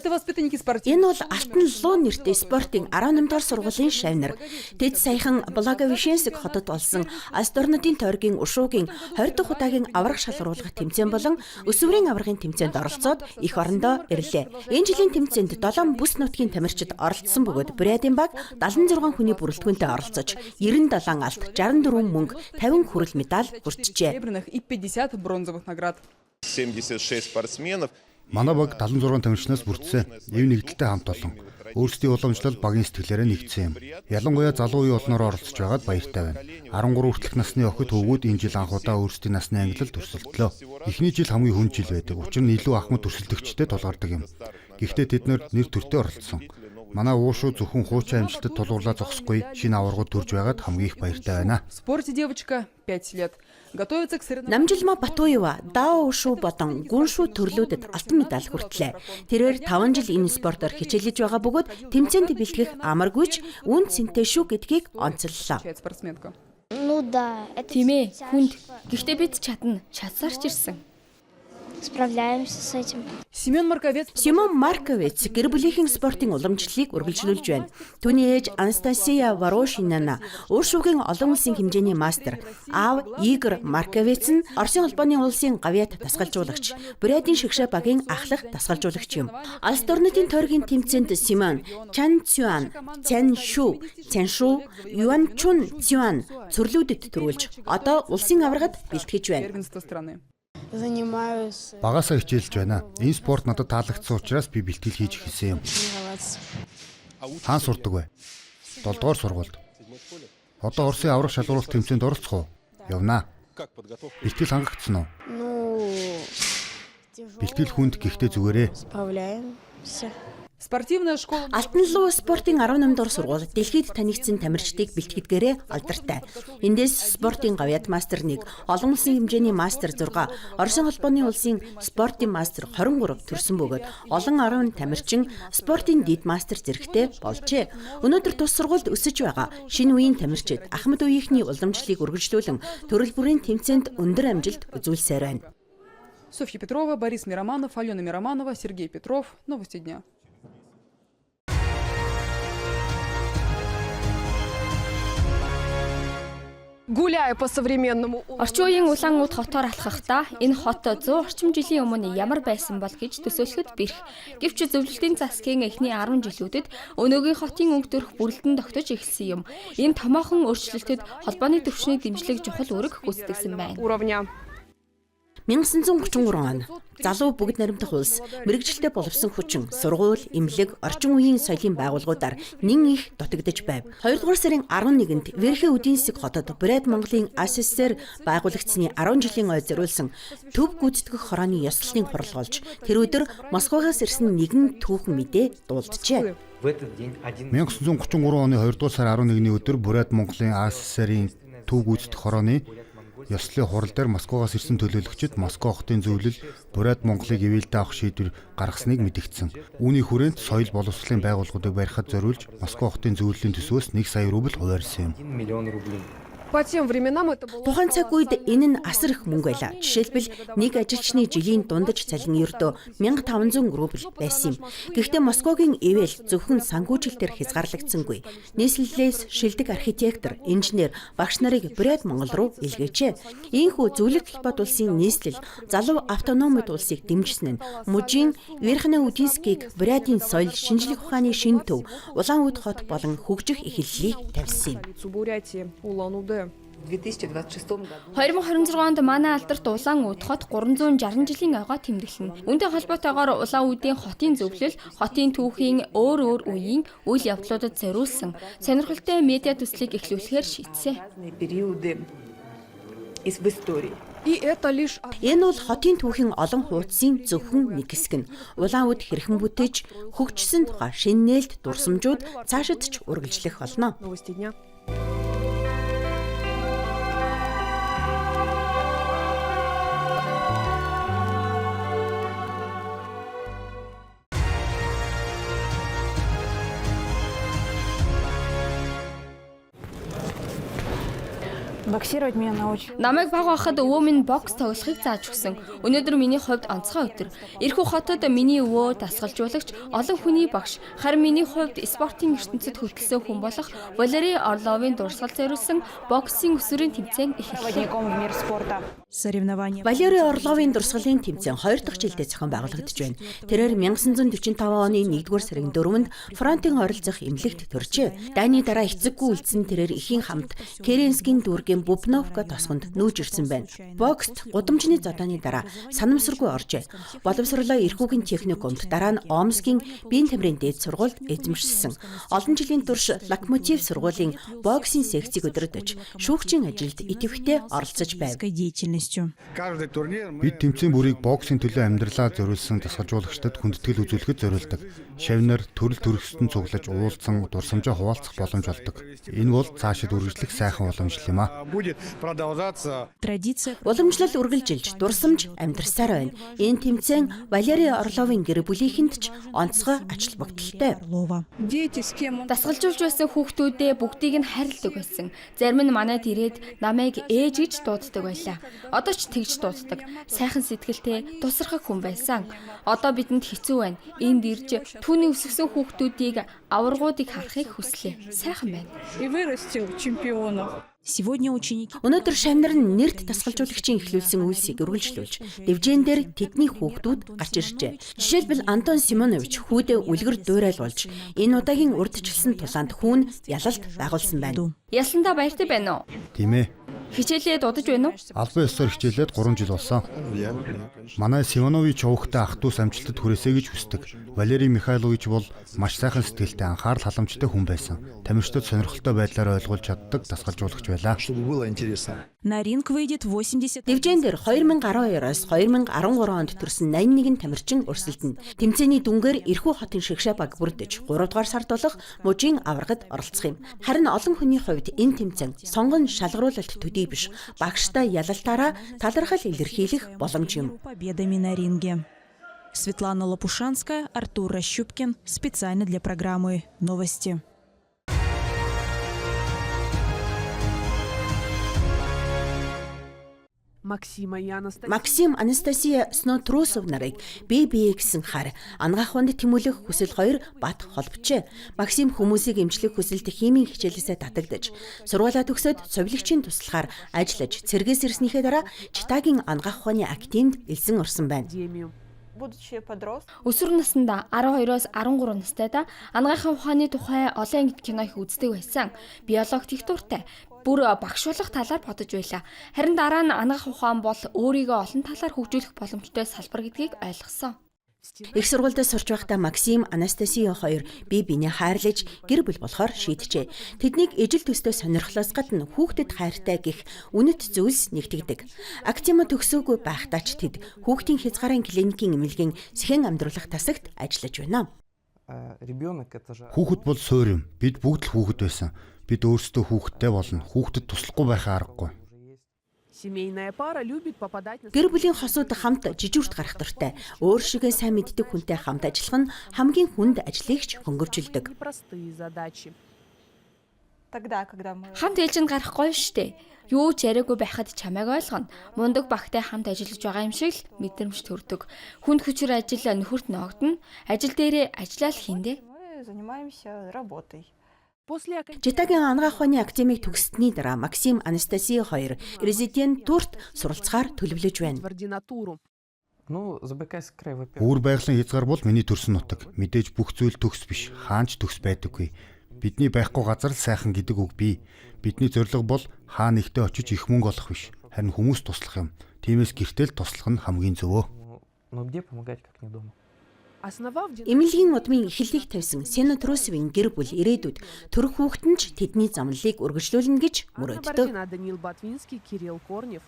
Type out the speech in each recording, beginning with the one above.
Это воспитанники спортивной Энэ бол Алтан Луу нэртэй спортын 18 дугаар сургуулийн шавнар. Тэд саяхан Благовещенск хотод болсон Улс орнуудын тойргийн ушуугийн 20 дахь удаагийн аварга шалгаруулах тэмцээн болон өсвөрийн аваргын тэмцээнд оролцоод эх орондоо ирлээ. Энэ жилийн тэмцээнд 7 бүс нутгийн тамирчид оролцсон бөгөөд Бурятын баг 76 хүний бүрэлдэхүүнтэй оролцож 97 алт, 64 мөнгө, 50 хүрэл медаль хүртжээ. Серебряных и 50 бронзовых наград. 76 спортсменов. Манай баг 76 тамирчнаас бүрдсэн. Эв нэгдэлтэй хамт олон. Өөрсдийн уламжлал багийн сэтгэлээрээ нэгдсэн юм. Ялангуяа залуу үеийн олноор оролцож байгаад баяртай байна. 13 хүртэлх насны охид хөвгүүд энэ жил анх удаа өөрсдийн насны ангилалд өрсөлдлөө. Эхний жил хамгийн хүнд жил байдаг. Учир нь илүү ахмад өрсөлдөгчтэй тулгардаг юм. Гэхдээ тэд нар нэр төртэй оролцсон. Манай уушуу зөвхөн хуучин амжилтад тулгуурлаа зогсохгүй шинэ аваргууд төрж байгаад хамгийн их баяртай байна. В спорте девочка 5 лет. Готовится к соревнованиям. Намжилма Батуева Дао ушуу болон гүншүү төрлүүдэд алтан медаль хүртлээ. Тэрээр 5 жил энэ спортоор хичээлж байгаа бөгөөд тэмцээнд бэлтгэх амаргүй ч үн цэнтэй шүү гэдгийг онцоллоо. Отмечает спортсменка. Ну да, это Тийм ээ, тяжко. хүнд. Гэхдээ бид чадна. Чадсаар ч ирсэн. Справляемся с этим. Семен Марковец. Симон Марковец гэр бүлийнхэн спортын уламжлалыг үргэлжлүүлж байна. Түүний ээж Анастасия Ворошинана уушуугийн олон улсын хэмжээний мастер, аав Игор Марковец нь Оросын холбооны улсын гавьяат дасгалжуулагч, Бурятын шигшээ багийн ахлах дасгалжуулагч юм. Улс орнуудын тойргийн тэмцээнд Симон Чан Цюан, Цан Шу, Цан Шу, Юан Чун Цюан цөрлүүдэд төрүүлж одоо улсын аваргад бэлтгэж байна. Первенство страны. Занимаюсь Багасаа хичээлж байна. Энэ спорт надад таалагдсан учраас би бэлтгэл хийж эхэлсэн юм. тренироваться. Хаан сурдаг вэ? 7 дугаар сургуульд. Одоо Оросын аварга шалгаруулалт тэмцээнд оролцох уу? Явнаа. Бэлтгэл хангагдсан уу? Ну, тяжело. Бэлтгэл хүнд гэхдээ зүгээрээ. Справляемся. Спортивная школа. Алтан луу спортын 18 дугаар сургууль дэлхийд танигдсан тамирчдыг бэлтгэдгээрээ алдартай. Эндээс спортын гавьяат мастер 1, олон улсын хэмжээний мастер 6, Оросын холбооны улсын спортын мастер 23 төрсэн бөгөөд олон 10 тамирчин спортын дэд мастер зэрэгтэй болжээ. Өнөөдөр тус сургуульд өсөж байгаа шинэ үеийн тамирчид Ахмад үеийнхний уламжлалыг үргэлжлүүлэн төрөл бүрийн тэмцээнд өндөр амжилт үзүүлсээр байна. Софья Петрова, Борис Мироманов, Алена Мироманова, Сергей Петров. Новости дня. Гуляя по современному Орчин үеийн Улаан Уд хотоор алхахдаа энэ хот 100 орчим жилийн өмнө ямар байсан бол гэж төсөөлөхөд бэрх. Гэвч зөвлөлтийн засгийн эхний 10 жилүүдэд өнөөгийн хотын өнгө төрх бүрэлдэн тогтож эхэлсэн юм. Энэ томоохон өөрчлөлтөд холбооны түвшний дэмжлэг чухал үүрэг гүйцэтгэсэн байна. уровня. 1933 он залуу бүгд наримтах улс мэргэжилтэй боловсон хүчин сургууль, эмнэлэг, орчин үеийн соёлын байгууллагуудаар нэн их дутагдж байв. 2 дугаар сарын 11-нд Верхэ Үдинсэг хотод Бурят Монголын АССР байгуулагдсаны 10 жилийн ой зориулсан төв гүйцэтгэх хорооны ёслолын хурал болж тэр өдөр Москвагаас ирсэн нэгэн түүхэн мэдээ дуулджээ. В этот день один 1933 оны 2 дугаар сар 11-ний өдөр Бурят Монголын АССР-ийн төв гүйцэтгэх хорооны ёслолын хурал дээр Москвагаас ирсэн төлөөлөгчид Москва хотын зөвлөл Бурят Монголыг ивээлдээ авах шийдвэр гаргасныг мэдэгдсэн. Үүний хүрээнд соёл боловсролын байгууллагуудыг барихад зориулж Москва хотын зөвлөлийн төсвөөс 1 сая рубль хуваарьсан юм. 1 миллион рублей. По тем временам это было Тухайн цаг үед энэ нь асар их мөнгө байлаа. Жишээлбэл нэг ажилчны жилийн дундаж цалин ердөө 1500 рубль байсан юм. Гэхдээ Москвагийн ивэл зөвхөн санхүүжилтээр хязгаарлагдсангүй. Нийслэлээс шилдэг архитектор, инженер, багш нарыг Бурят Монгол руу илгээжээ. Ийхүү зөвлөлт холбоот улсын нийслэл залуу автономид улсыг дэмжсэн нь Мужийн Верхнэ Удинскийг Бурятын соёл, шинжлэх ухааны шинэ төв, Улаан Үд хот болон хөгжих эхэллийг тавьсан юм. столицу Бурятии, Улан-Удэ. В 2026 году 2026 онд манай алдарт Улаан Үд хот 360 жилийн ойгоо тэмдэглэнэ. Үүнтэй холбоотойгоор Улаан Үдийн хотын зөвлөл, хотын түүхийн өөр өөр үеийн үйл явдлуудад зориулсан сонирхолтой медиа төслийг эхлүүлэхээр шийдсэн. разные периоды из в истории. И это лишь Энэ бол хотын түүхийн олон хуудсын зөвхөн нэг хэсэг нь. Улаан үд хэрхэн бүтээж хөгжсөн тухай шинэ нээлт дурсамжууд цаашид ч үргэлжлэх болно. новости дня. Боксировать меня научил. Намайг бага байхад өвөө минь бокс тоглохыг зааж өгсөн. Өнөөдөр миний хувьд онцгой өдөр. Эрхүү хотод миний өвөө дасгалжуулагч, олон хүний багш, харин миний хувьд спортын ертөнцид хөтөлсөн хүн болох Валерий Орловын дурсгал зориулсан боксын өсвөрийн тэмцээн эхэллээ. Проводником в мир спорта. Соревнования. Валерий Орловын дурсгалын тэмцээн 2 дахь жилдээ зохион байгуулагдаж байна. Тэрээр 1945 оны 1-р сарын 4-нд фронтын оролцох эмнэлэгт төржээ. Дайны дараа эцэггүй үлдсэн тэрээр эхийн хамт Керенскийн дүүргийн Бубновка тосгонд нүүж ирсэн байна. Бокст гудамжны зодооны дараа санамсаргүй оржээ. Боловсрлоо Ирхүүгийн техникумд, дараа нь Омскийн биеийн тамирын дээд сургуульд эзэмшсэн. Олон жилийн турш Локомотив сургуулийн боксын секцийг удирдах, шүүгчийн ажилд идэвхтэй оролцож байв. Деятельностью. Бид тэмцээн бүрийг боксын төлөө амьдралаа зориулсан дасгалжуулагчдад хүндэтгэл үзүүлэхэд зориулдаг. Шавь нар төрөл төрөсөнд цуглаж уулзсан, дурсамжаа хуваалцах боломж олдог. Энэ бол цаашид үргэлжлэх сайхан уламжлал юм а. Будет продолжаться. Традиция. Уламжлал үргэлжилж, дурсамж амьдрсаар байна. Энэ тэмцээн Валерий Орловын гэр бүлийнхэнд ч онцгой ач холбогдолтой. Орлова. Дети, с кем он Дасгалжуулж байсан хүүхдүүдээ бүгдийг нь хайрладаг байсан. Зарим нь манайд ирээд намайг ээж гэж дууддаг байлаа. Одоо ч тэгж дууддаг. Сайхан сэтгэлтэй, тусархаг хүн байсан. Одоо бидэнд хэцүү байна. Энд ирж түүний өсгөсөн хүүхдүүдийг, аваргуудыг харахыг хүслээ. Сайхан байна. И вырастил чемпионов. Сегодня ученики. Өнөөдөр шавь нар нь нэрд дасгалжуулагчийн эхлүүлсэн үйлсийг үргэлжлүүлж, дэвжээн дээр тэдний хүүхдүүд гарч иржээ. Жишээлбэл, Антон Симонович хүүдээ үлгэр дуурайл болж, энэ удаагийн урьдчилсан тулаанд хүүн ялалт байгуулсан байна. Ялсандаа баяртай байна уу? Тийм ээ. Хичээлээ дуудаж байна уу? Албан ёсоор хичээлээд 3 жил болсон. Манай Симонович овогтой ах дүүс амжилтад хүрээсэй гэж хүсдэг. Валерий Михайлович бол маш сайхан сэтгэлтэй, анхаарал халамжтай хүн байсан. Тамирчдад сонирхолтой байдлаар ойлгуулж чаддаг дасгалжуулагч байлаа. Чтобы было интересно. На ринг выйдет 80. Дэвжээн дээр 2012-оос 2013 онд төрсэн 81 тамирчин өрсөлдөнө. Тэмцээний дүнгээр Эрхүү хотын шигшээ баг бүрдэж, 3 дугаар сард болох мужийн аваргад оролцох юм. Харин олон хүний хувьд энэ тэмцээн сонгон шалгаруулалт төдий биш, багштай ялалтаараа талархал илэрхийлэх боломж юм. Победами на ринге. Светлана Лопушанская, Артур Рощупкин. Специально для программы «Новости». Максима и Анастасия. Максим, Анастасия Снотрусов нарыг бие бие гэсэн хар анагаах ухаанд тэмүүлэх хүсэл хоёр бат холбожээ. Максим хүмүүсийг эмчлэх хүсэлд химийн хичээлээсээ татагдаж, сургуулаа төгсөөд сувилагчийн туслахаар ажиллаж, цэргээс ирснийхээ дараа Читагийн анагаах ухааны академид элсэн орсон байна. Будучи подростком, Өсвөр насндаа 12-оос 13 настайдаа анагаахын ухааны тухай олон ангид кино их үздэг байсан. Биологт их дуртай. Бүр багш болох талаар бодож байлаа. Харин дараа нь анагаах ухаан бол өөрийгөө олон талаар хөгжүүлэх боломжтой салбар гэдгийг ойлгосон. Их сургуульд сурч байхдаа Максим, Анастасия хоёр бие биенээ хайрлаж, гэр бүл болохоор шийджээ. Тэднийг ижил төстэй сонирхлоос гадна хүүхдэд хайртай гэх үнэт зүйлс нэгтгэдэг. Академи төгсөөгүй байхдаа ч тэд хүүхдийн хязгаарын клиникийн эмнэлгийн сэхэн амьдруулах тасагт ажиллаж байна. Хүүхэд бол суур юм. Бид бүгд л хүүхэд байсан. Бид өөрсдөө хүүхэдтэй болно. Хүүхдэд туслахгүй байхаа аргагүй. Семейная пара любит попадать на Гэр бүлийн хосууд хамт жижүүрт гарах дуртай. Өөр шигээ сайн мэддэг хүнтэй хамт ажиллах нь хамгийн хүнд ажлыг ч хөнгөвчилдөг. Непростые задачи. Тогда, когда мы Хамт ээлжинд гарах гоё штэ. Юу ч яриаггүй байхад чамайг ойлгоно. Мундаг багтай хамт ажиллаж байгаа юм шиг л мэдрэмж төрдөг. Хүнд хүчээр ажил нөхөрт ноогдоно. Ажил дээрээ ажиллаа л хийндэ. Мы занимаемся работой. После окончания Читагийн анагаах ухааны академийг төгссөний дараа Максим, Анастасия хоёр резидентурт суралцахаар төлөвлөж байна. В ординатуру. Өвөр байгалийн хязгаар бол миний төрсөн нутаг. Мэдээж бүх зүйл төгс биш. Хаан ч төгс байдаггүй. Бидний байхгүй газар л сайхан гэдэг үг бий. Бидний зорилго бол хаа нэгтээ очиж их мөнгө олох биш. Харин хүмүүст туслах юм. Тиймээс гэртээ л туслах нь хамгийн зөвөө. Основав Эмнэлгийн удмын эхлэлийг тавьсан Сенатрусовын гэр бүл ирээдүйд төрөх хүүхэд нь ч тэдний замналыг үргэлжлүүлнэ гэж Анна мөрөөддөг. Бородина, Даниил Ботвинский, Кирилл Корнев.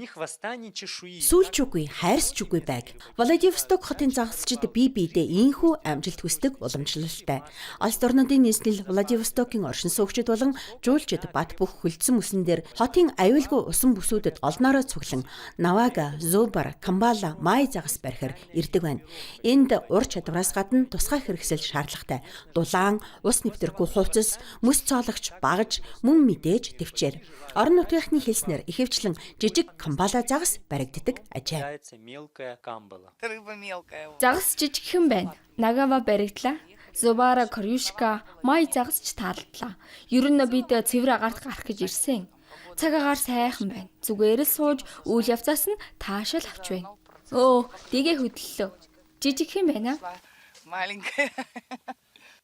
Ни хвоста, ни чешуи. Сүүлч үгүй, хайрсч үгүй байг. Владивосток хотын загасчид бие биедээ ийнхүү амжилт хүсдэг уламжлалтай. Улс орнуудын нийслэл Владивостокийн оршин суугчид болон жуулчид бат бөх хөлдсөн мөсөн дээр хотын аюулгүй усан бүсүүдэд олноороо цуглан навага, зубар, камбала, май загас барихаар ирдэг байна. Энд ур чадвараас гадна тусгай хэрэгсэл шаардлагатай. Дулаан, ус нэвтрэхгүй хувцас, мөс цоологч, багаж, мөн мэдээж төвчээр. Орон нутгийнхны хэлснээр ихэвчлэн жижиг камбала загас баригддаг ажээ. Мелкая камбала. Рыба мелкая. Загас жижигхэн байна. Нагава баригдлаа. Зубара, Корюшка, май загас ч тааралдлаа. Ер нь бид цэвэр агаарт гарах гэж ирсэн. Цаг агаар сайхан байна. Зүгээр л сууж үйл явцаас нь таашаал авч байна. Өө, дэгээ хөдлөлөө. Жижигхэн байна. Маленькая.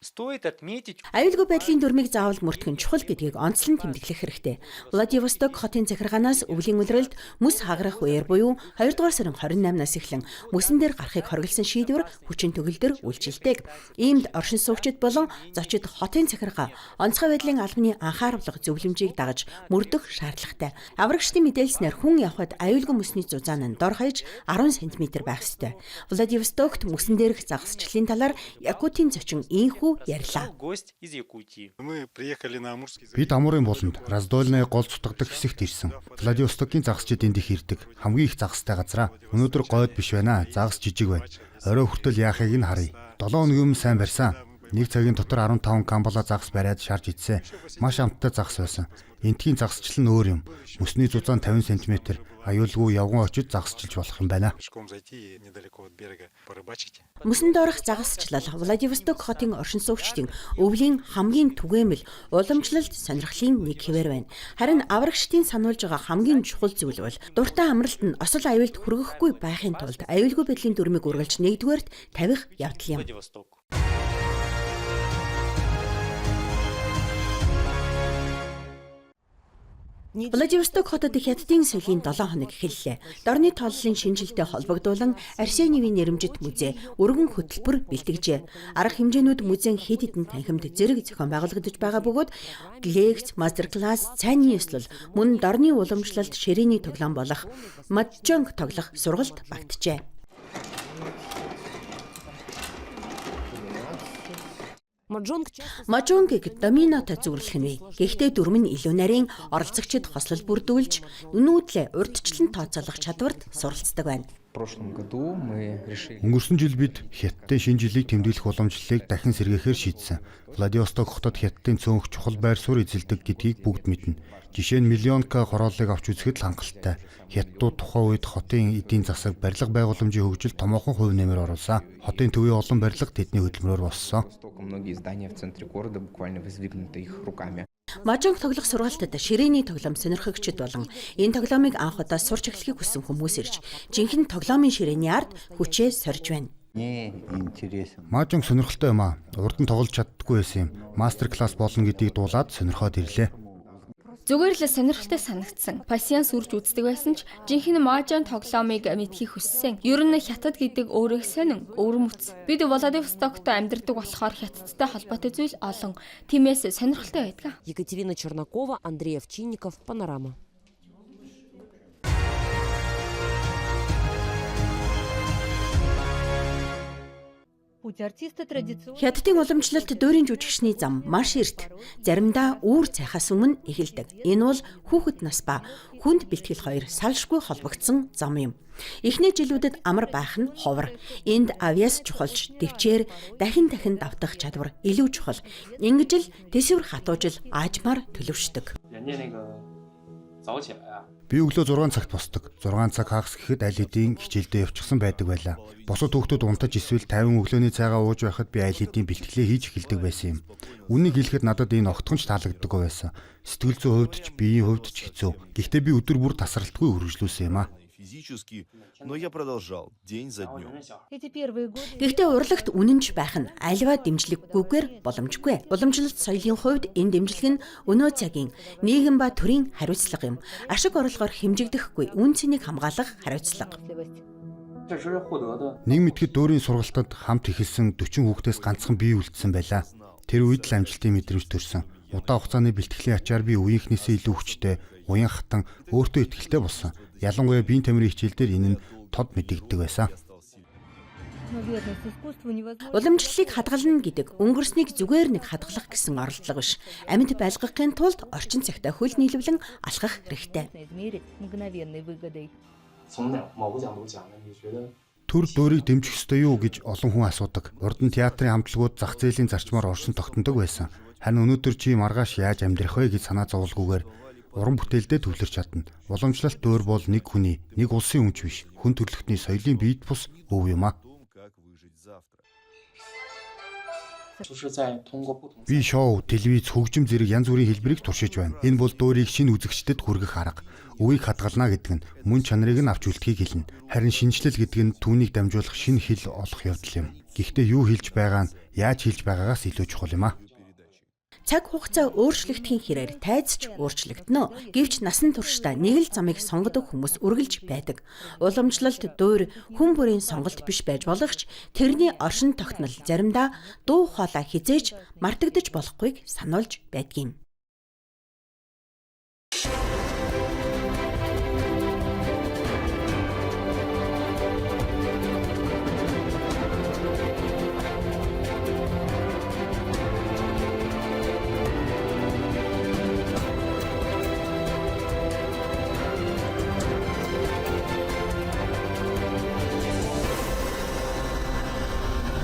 Стоит отметить, Аюулгүй байдлын дүрмийг заавал мөрдөх нь чухал гэдгийг онцлон тэмдэглэх хэрэгтэй. Владивосток хотын захиргаанаас өвлийн улиралд мөс хагарах үеэр буюу 2 дугаар сарын 28-наас эхлэн мөсөн дээр гарахыг хориглосон шийдвэр хүчин төгөлдөр үйлчилдэг. Иймд оршин суугчид болон зочид хотын захиргаа онцгой байдлын албаны анхааруулга зөвлөмжийг дагаж мөрдөх шаардлагатай. Аврагчдын мэдээлснээр хүн явхад аюулгүй мөсний зузаан нь дор хаяж 10 см байх ёстой. Владивостокт мөсөн дээрх загасчлалын талаар Якутийн зочин ийнхүү ярьлаа. гость из Якутии. Мы приехали на Амурский Бид Амурын буланд Раздольный гол цутгадаг хэсэгт ирсэн. Владивостокийн загасчид энд их ирдэг. Хамгийн их загастай газраа. Өнөөдөр гойд биш байна. Загас жижиг байна. Орой хүртэл яахыг нь харъя. 7 хоногийн өмнө сайн барьсан. Нэг цагийн дотор 15 камбала загас бариад шарж идсэн. Маш амттай загас байсан. Эндхийн загасчлал нь өөр юм. Мөсний зузаан 50 см. Аюулгүй явган очиж загасчилж болох юм байна. Пешком зайти и недалеко от берега порыбачить. Мөсөн доорх загасчлал Владивосток хотын оршин суугчдын өвлийн хамгийн түгээмэл уламжлалт сонирхлын нэг хэвээр байна. Харин аврагчдын сануулж байгаа хамгийн чухал зүйл бол дуртай амралт нь осол аюулд хүргэхгүй байхын тулд аюулгүй байдлын дүрмийг үргэлж нэгдүгээрт тавих явдал юм. Владивосток. Владивосток хотод Хятадын соёлын 7 хоног эхэллээ. Дорны тооллын шинжилтэй холбогдуулан Арсеньевийн нэрэмжит музей өргөн хөтөлбөр бэлтгэжээ. Арга хэмжээнүүд музейн хэд хэдэн танхимд зэрэг зохион байгуулагдаж байгаа бөгөөд лекц, мастер класс, цайны ёслол, мөн дорны уламжлалт ширээний тоглоом болох маджонг тоглох сургалт багтжээ. Мажонгийг доминотой зүрлэх нь вэ. Гэхдээ дүрм нь илүү нарийн оролцогчид хослол бүрдүүлж нүүдлээ урьдчилан тооцоолох чадварт суралцдаг байна. В прошлом году мы решили Өнгөрсөн жил бид Хятадын шинэ жилийг тэмдэглэх уламжлалыг дахин сэргээхээр шийдсэн. Владивосток хотод Хятадын цөөнх чухал байр суурь эзэлдэг гэдгийг бүгд мэднэ. Жишээ нь Миллионка хорооллыг авч үзэхэд л хангалттай. Хятадууд тухайн үед хотын эдийн засаг, барилга байгууламжийн хөгжилд томоохон хувь нэмэр оруулсан. Хотын төвийн олон барилга тэдний хөдөлмөрөөр боссон. Востока многие здания в центре города буквально воздвигнуты их руками. Мажонг тоглох сургалтад ширээний тоглоом сонирхогчид болон энэ тоглоомыг анх удаа сурч эхлэхийг хүссэн хүмүүс ирж жинхэнэ тоглоомын ширээний ард хүчээ сорж байна. Маажонг сонирхолтой юм аа. Урд нь тоглож чаддаггүй байсан юм. Мастер класс болно гэдгийг дуулаад сонирхоод ирлээ. Зүгээр л сонирхолтой санагдсан. Пасьянс үрж үздэг байсан ч жинхэнэ маажан тоглоомыг мэдхийг хүссэн. Ер нь хятад гэдэг өөрөөх сонин, өвөрмөц. Бид Владивостокт амьдардаг болохоор хятадтай холбоотой зүйл олон. Тиймээс сонирхолтой байдаг. Екатерина Чернакова, Андрей Овчинников, Панорама. Хятадын уламжлалт дуурийн жүжигчний зам маш эрт заримдаа үүр цайхаас өмнө эхэлдэг. Энэ бол хүүхэд нас ба хүнд бэлтгэл хоёр салшгүй холбогдсон зам юм. Эхний жилүүдэд амар байх нь ховор. Энд авьяас чухалч, төвчээр дахин дахин давтах чадвар илүү чухал. Ингэж л тэсвэр хатуужил аажмаар төлөвшдөг. Би өглөө 6 цагт босдог. 6 цаг хагас гэхэд аль хэдийн хичээлдээ явчихсан байдаг байлаа. Босод хүүхдүүд унтаж эсвэл 50 өглөөний цайгаа ууж байхад би аль хэдийн бэлтгэлээ хийж эхэлдэг байсан юм. Үннийг хэлэхэд надад энэ огтхон ч таалагддаггүй байсан. Сэтгэл зүйн хувьд ч биеийн хувьд ч хэцүү. Гэхдээ би өдөр бүр тасралтгүй үргэлжлүүлсэн юм аа. Физически, но я продолжал день за днем. Гэхдээ урлагт үнэнч байх нь альва дэмжлэггүйгээр боломжгүй. Уламжлалт соёлын хувьд энэ дэмжлэг нь өнөө цагийн нийгэм ба төрийн хариуцлага юм. Ашиг орлогоор хэмжигдэхгүй үн цэнийг хамгаалах хариуцлага. Нэг мэтгэд дуурийн сургалтад хамт эхэлсэн 40 хүүхдээс ганцхан бие үлдсэн байлаа. Тэр үед л амжилтын мэдрэмж төрсөн. Удаан хугацааны бэлтгэлийн ачаар би үеийнхнээсээ илүү хүчтэй, Уян хатан өөртөө итгэлтэй болсон. Ялангуяа биеийн тамирын хичээл дээр энэ нь тод мэдэгддэг байсан. Уламжлалыг хадгална гэдэг өнгөрснийг зүгээр нэг хадгалах гэсэн оролдлого биш. Амьд байлгахын тулд орчин цагтай хөл нийлүүлэн алхах хэрэгтэй. Төр дуурийг дэмжих ёстой юу гэж олон хүн асуудаг. Урд нь театрын хамтлагууд зах зээлийн зарчмаар оршин тогтнодог байсан. Харин өнөөдөр чи маргааш яаж амьдрах вэ гэж санаа зовлгүйгээр уран бүтээлдээ төвлөрч чадна. Уламжлалт дуурь бол нэг хүний, нэг улсын өмч биш. Хүн төрөлхтний соёлын биед бус өв юм а. Би шоу, телевиз, хөгжим зэрэг янз бүрийн хэлбэрийг туршиж байна. Энэ бол дуурийг шинэ үзэгчдэд хүргэх арга. Өвийг хадгална гэдэг нь мөн чанарыг нь авч үлдэхийг хэлнэ. Харин шинэчлэл гэдэг нь түүнийг дамжуулах шинэ хэл олох явдал юм. Гэхдээ юу хэлж байгаа нь яаж хэлж байгаагаас илүү чухал юм а. Цаг хугацаа өөрчлөгдөхийн хэрээр тайз ч өөрчлөгдөнө. Гэвч насан туршдаа нэг л замыг сонгодог хүмүүс үргэлж байдаг. Уламжлалт дуурь хүн бүрийн сонголт биш байж болох ч тэрний оршин тогтнол заримдаа дуу хоолой хизээж мартагдаж болохгүйг сануулж байдгийм.